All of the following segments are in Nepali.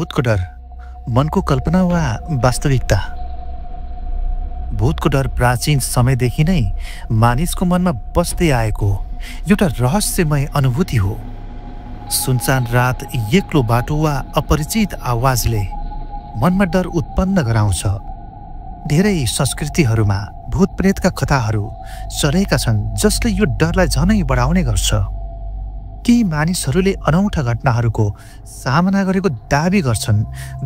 भूतको डर मनको कल्पना वा वास्तविकता। भूतको डर प्राचीन समयदेखि नै मानिसको मनमा बस्दै आएको एउटा रहस्यमय अनुभूति हो। सुनसान रात, एक्लो बाटो वा अपरिचित आवाजले मनमा डर उत्पन्न गराउँछ। धेरै संस्कृतिहरूमा भूतप्रेतका कथाहरू चलेका छन् जसले यो डरलाई झनै बढाउने गर्छ। केही मानिसहरूले अनौठा घटनाहरूको सामना गरेको दाबी गर्छन्,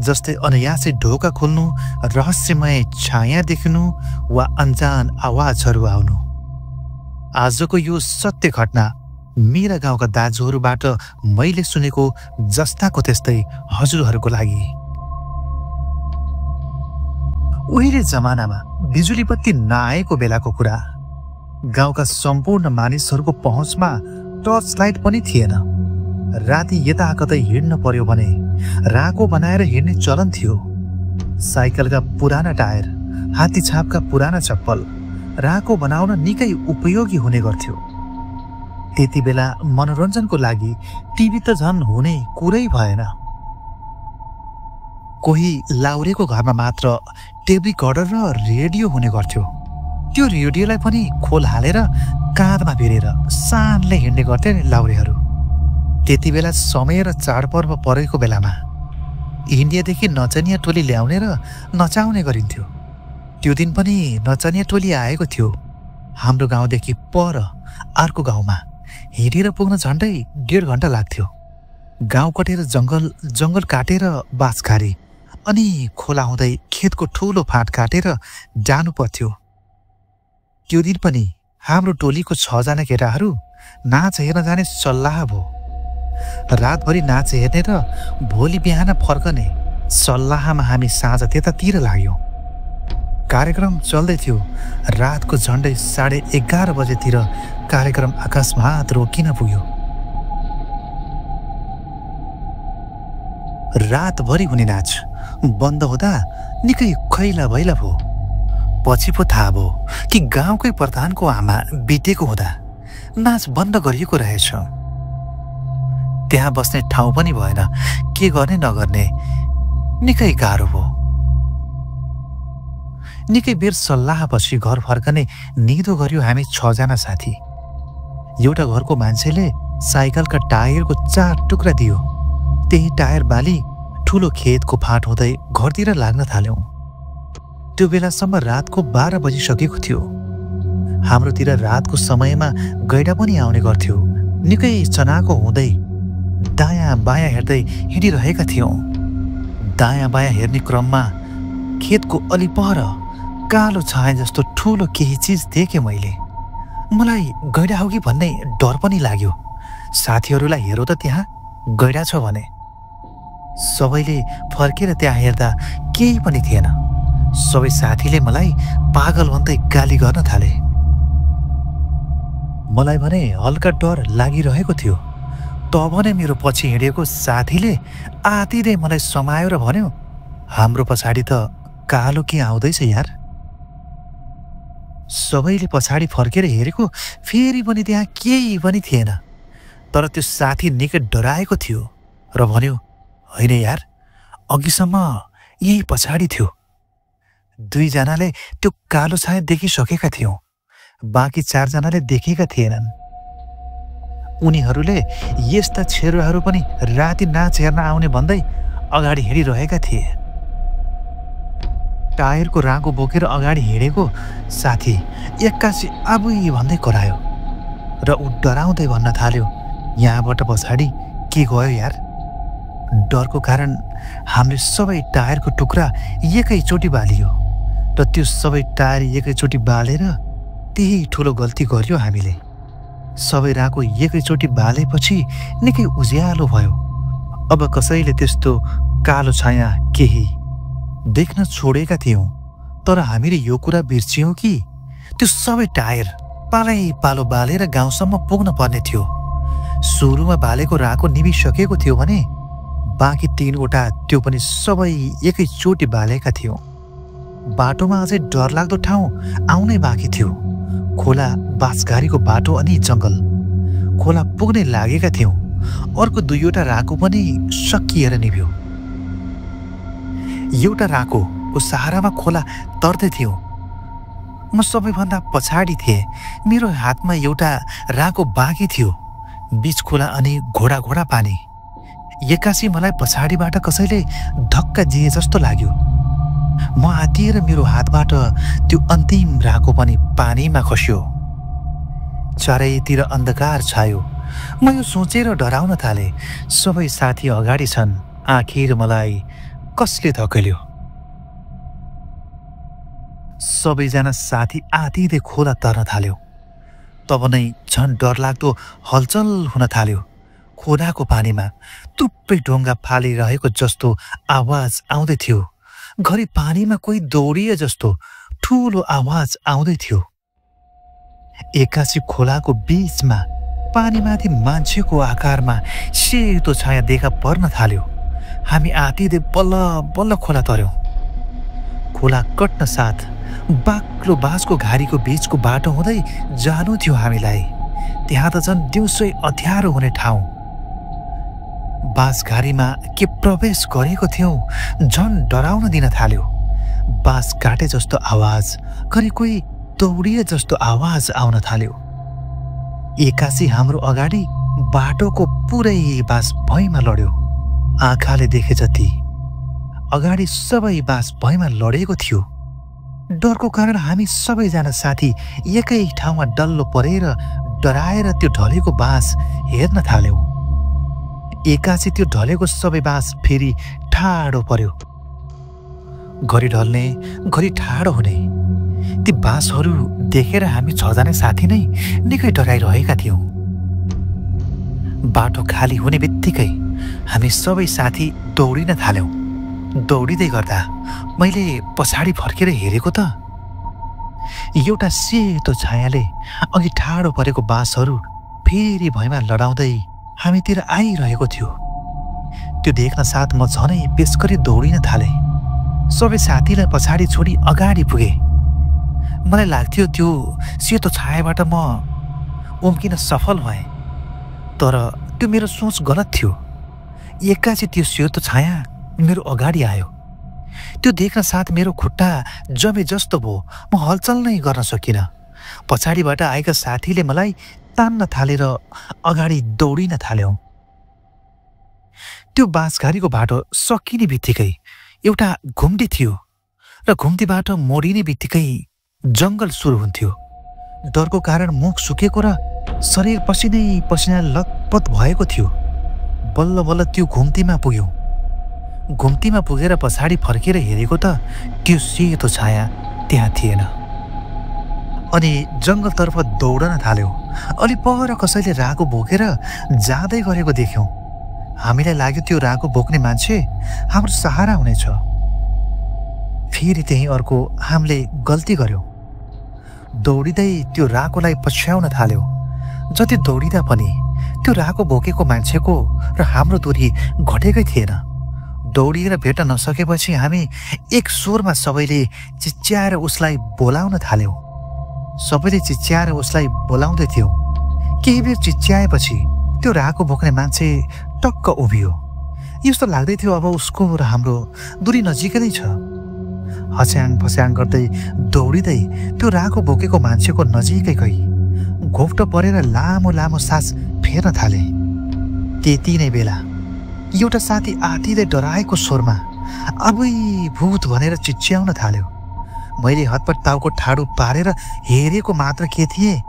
जस्तै अनायासै ढोका खोल्नु, रहस्यमय छाया देखिनु वा अनजान आवाजहरू आउनु। आजको यो सत्य घटना मेरा गाउँका दाजुहरूबाट मैले सुनेको जस्ताको त्यस्तै हजुरहरूको लागि। उहिले जमानामा बिजुली बत्ती नआएको बेलाको कुरा। गाउँका सम्पूर्ण मानिसहरूको पहुँचमा टर्च लाइट पनि थिएन। राति यता कतै हिँड्न पर्यो भने राको बनाएर हिँड्ने चलन थियो। साइकलका पुराना टायर, हात्ती छापका पुराना चप्पल राको बनाउन निकै उपयोगी हुने गर्थ्यो। त्यति बेला मनोरञ्जनको लागि टिभी त झन् हुने कुरै भएन। कोही लाउरेको घरमा मात्र टेप रिकर्डर र रेडियो हुने गर्थ्यो। त्यो रेडियोलाई पनि खोल हालेर काँधमा भिरेर सानले हिँड्ने गर्थे लाउरेहरू। त्यति बेला समय र चाडपर्व परेको बेलामा इन्डियादेखि नचनिया टोली ल्याउने र नचाउने गरिन्थ्यो। त्यो दिन पनि नचनिया टोली आएको थियो। हाम्रो गाउँदेखि पर अर्को गाउँमा हिँडेर पुग्न झन्डै 1.5 घन्टा लाग्थ्यो। गाउँ कटेर जङ्गल काटेर बाँस खारी अनि खोला हुँदै खेतको ठुलो फाँट काटेर जानु पर्थ्यो। त्यो दिन पनि हाम्रो टोलीको 6 जना केटाहरू नाच हेर्न जाने सल्लाह भयो। रातभरि नाच हेर्ने र भोलि बिहान फर्कने सल्लाहमा हामी साँझ त्यतातिर लाग्यौँ। कार्यक्रम चल्दै थियो। रातको झन्डै 11:30 बजेतिर कार्यक्रम अकस्मात रोकिन पुग्यो। रातभरि हुने नाच बन्द हुँदा निकै खैला भैला भयो। पछि पो थाहा भयो कि गाउँकै प्रधानको आमा बितेको हुँदा नाच बन्द गरिएको रहेछ। त्यहाँ बस्ने ठाउँ पनि भएन। के गर्ने नगर्ने निकै गाह्रो भयो। निकै बेर सल्लाहपछि घर फर्कने निधो गर्यो हामी 6 जना साथी। एउटा घरको मान्छेले साइकलका टायरको 4 टुक्रा दियो। त्यही टायर बाली ठुलो खेतको फाँट हुँदै घरतिर लाग्न थाल्यौँ। त्यो बेलासम्म रातको 12 बजिसकेको थियो। हाम्रोतिर रातको समयमा गैडा पनि आउने गर्थ्यो। निकै चनाको हुँदै दायाँ बायाँ हेर्दै हिँडिरहेका थियौँ। दायाँ बायाँ हेर्ने क्रममा खेतको अलि पर कालो छाया जस्तो ठुलो केही चिज देखेँ मैले। मलाई गैडा हो कि भन्ने डर पनि लाग्यो। साथीहरूलाई हेरौ त त्यहाँ गैडा छ भने। सबैले फर्केर त्यहाँ हेर्दा केही पनि थिएन। सबै साथीले मलाई पागल भन्दै गाली गर्न थाले। मलाई भने हल्का डर लागिरहेको थियो। तब नै मेरो पछि हिँडेको साथीले आतिले मलाई समायो र भन्यो, हाम्रो पछाडि त कालो के आउँदैछ यार। सबैले पछाडि फर्केर हेरेको, फेरि पनि त्यहाँ केही पनि थिएन। तर त्यो साथी निकै डराएको थियो र भन्यो, होइन यार, अघिसम्म यही पछाडि थियो। 2 जनाले त्यो कालो छाया देखिसकेका थियौँ। बाँकी 4 जनाले देखेका थिएनन्। उनीहरूले यस्ता छेरुवाहरू पनि राति नाच हेर्न आउने भन्दै अगाडि हिँडिरहेका थिए। टायरको राँगो बोकेर अगाडि हिँडेको साथी एक्कासी आबुई भन्दै करायो र ऊ डराउँदै भन्न थाल्यो, यहाँबाट पछाडि के गयो यार। डरको कारण हामीले सबै टायरको टुक्रा एकैचोटि बालियो र त्यो सबै टायर एकैचोटि बालेर त्यही ठुलो गल्ती गर्यो हामीले। सबै राको एकैचोटि बालेपछि निकै उज्यालो भयो। अब कसैले त्यस्तो कालो छाया केही देख्न छोडेका थियौँ। तर हामीले यो कुरा बिर्सियौँ कि त्यो सबै टायर पालै पालो बालेर गाउँसम्म पुग्न पर्ने थियो। सुरुमा बालेको राको निभिसकेको थियो भने बाँकी 3वटा त्यो पनि सबै एकैचोटि बालेका थियौँ। बाटोमा अझै डरलाग्दो ठाउँ आउनै बाँकी थियो। खोला, बाँसघारीको बाटो अनि जङ्गल। खोला पुग्ने लागेका थियौँ। अर्को 2वटा राको पनि सकिएर निभ्यो। एउटा राकोको सहारामा खोला तर्दै थियो। म सबैभन्दा पछाडि थिएँ। मेरो हातमा एउटा राको बाँकी थियो, बीच खोला अनि घोडा घोडा पानी। एक्कासी मलाई पछाडिबाट कसैले धक्का दिए जस्तो लाग्यो। म आत्तिएर मेरो हातबाट त्यो अन्तिम राको पनि पानीमा खस्यो। चारैतिर अन्धकार छायो। म यो सोचेर डराउन थालेँ, सबै साथी अगाडि छन्, आखिर मलाई कसले धकेल्यो? सबैजना साथी आत्तिँदै खोला तर्न थाल्यो। तब नै झन् डरलाग्दो हलचल हुन थाल्यो। खोलाको पानीमा थुप्रै ढुङ्गा फालिरहेको जस्तो आवाज आउँदै थियो। घरि पानीमा कोही दौडिए जस्तो ठुलो आवाज आउँदै थियो। एक्कासी खोलाको बीचमा पानीमाथि मान्छेको आकारमा सेतो छाया देखा पर्न थाल्यो। हामी आत्तिँदै बल्ल बल्ल खोला तर्यौँ। खोला कट्न साथ बाक्लो बाँसको घारीको बीचको बाटो हुँदै जानु थियो हामीलाई। त्यहाँ त झन् दिउँसै अँध्यारो हुने ठाउँ। बाँसघारीमा के प्रवेश गरेको थियौँ, झन् डराउन दिन थाल्यो। बाँस काटे जस्तो आवाज, घरि कोही दौडिए जस्तो आवाज आउन थाल्यो। एक्कासी हाम्रो अगाडि बाटोको पुरै बाँस भैँमा लड्यो। आँखाले देखे जति अगाडि सबै बाँस भैँमा लडेको थियो। डरको कारण हामी सबैजना साथी एकै ठाउँमा डल्लो परेर डराएर त्यो ढलेको बाँस हेर्न थाल्यौँ। एक्कासी त्यो ढलेको सबै बाँस फेरि ठाडो पर्यो। घरि ढल्ने घरि ठाडो हुने ती बाँसहरू देखेर हामी 6 जना साथी नै निकै डराइरहेका थियौँ। बाटो खाली हुने बित्तिकै हामी सबै साथी दौडिन थाल्यौँ। दौडिँदै गर्दा मैले पछाडि फर्केर हेरेको त एउटा सेतो छायाले अघि ठाडो परेको बाँसहरू फेरि भैँमा लडाउँदै हामीतिर आइरहेको थियो। त्यो देख्न साथ म झनै पेशकरी दौडिन थालेँ। सबै साथीलाई पछाडि छोडी अगाडि पुगेँ। मलाई लाग्थ्यो त्यो सेतो छायाबाट म उम्किन सफल भएँ, तर त्यो मेरो सोच गलत थियो। एक्कासी त्यो सेतो छाया मेरो अगाडि आयो। त्यो देख्न साथ मेरो खुट्टा जमे जस्तो भयो। म हलचल नै गर्न सकिनँ। पछाडिबाट आएका साथीले मलाई तान्न थालेर अगाडि दौडिन थाल्यौँ। त्यो बाँसघारीको बाटो सकिने बित्तिकै एउटा घुम्ती थियो र घुम्तीबाट मोडिने बित्तिकै जङ्गल सुरु हुन्थ्यो। डरको कारण मुख सुकेको र शरीर पसिनै पसिना लतपत भएको थियो। बल्ल बल्ल त्यो घुम्तीमा पुग्यौँ। घुम्तीमा पुगेर पछाडि फर्केर हेरेको त त्यो सेतो छाया त्यहाँ थिएन। अनि जङ्गलतर्फ दौडन थाल्यौँ। अलि पर कसैले राको बोकेर जाँदै गरेको देख्यौँ। हामीलाई लाग्यो त्यो राको बोक्ने मान्छे हाम्रो सहारा हुनेछ। फेरि त्यही अर्को हामीले गल्ती गर्यौँ। दौडिँदै त्यो राकोलाई पछ्याउन थाल्यौँ। जति दौडिँदा पनि त्यो राको बोकेको मान्छेको र हाम्रो दूरी घटेकै थिएन। दौडिएर भेट्न नसकेपछि हामी एक स्वरमा सबैले चिच्याएर उसलाई बोलाउन थाल्यौँ। सबैले चिच्याएर उसलाई बोलाउँदै थियौँ। केही बेर चिच्याएपछि त्यो राको बोक्ने मान्छे टक्क उभियो। यस्तो लाग्दै थियो अब उसको र हाम्रो दूरी नजिकै नै छ। हस्याङ फस्याङ गर्दै दौडिँदै त्यो राको बोकेको मान्छेको नजिकै गई घोप्टो परेर लामो लामो सास फेर्न थाले। त्यति नै बेला एउटा साथी आत्तिँदै डराएको स्वरमा अबै भूत भनेर चिच्याउन थाल्यो। मैले हतपत टाउको ठाडो पारेर हेरेको मात्र के थिएँ,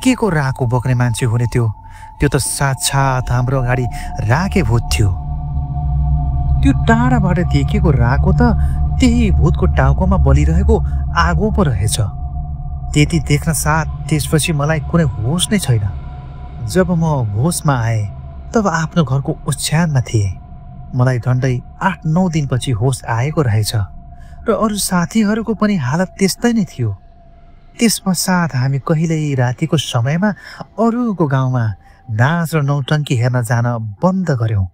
के को राको बोक्ने मान्छे हुने त्यो त साक्षात हाम्रो अगाडि राके भूत थियो। त्यो टाढाबाट देखेको राको त त्यही भूतको टाउकोमा बलिरहेको आगो पो रहेछ। त्यति देख्न साथ त्यसपछि मलाई कुनै होस नै छैन। जब म होसमा आएँ तब आफ्नो घरको ओछ्यानमा थिएँ। मलाई झन्डै 8-9 दिनपछि होस आएको रहेछ र अरू साथीहरूको पनि हालत त्यस्तै नै थियो। त्यसपश्चात हामी कहिल्यै रातिको समयमा अरूको गाउँमा नाच र नौटङ्की हेर्न जान बन्द गर्यौँ।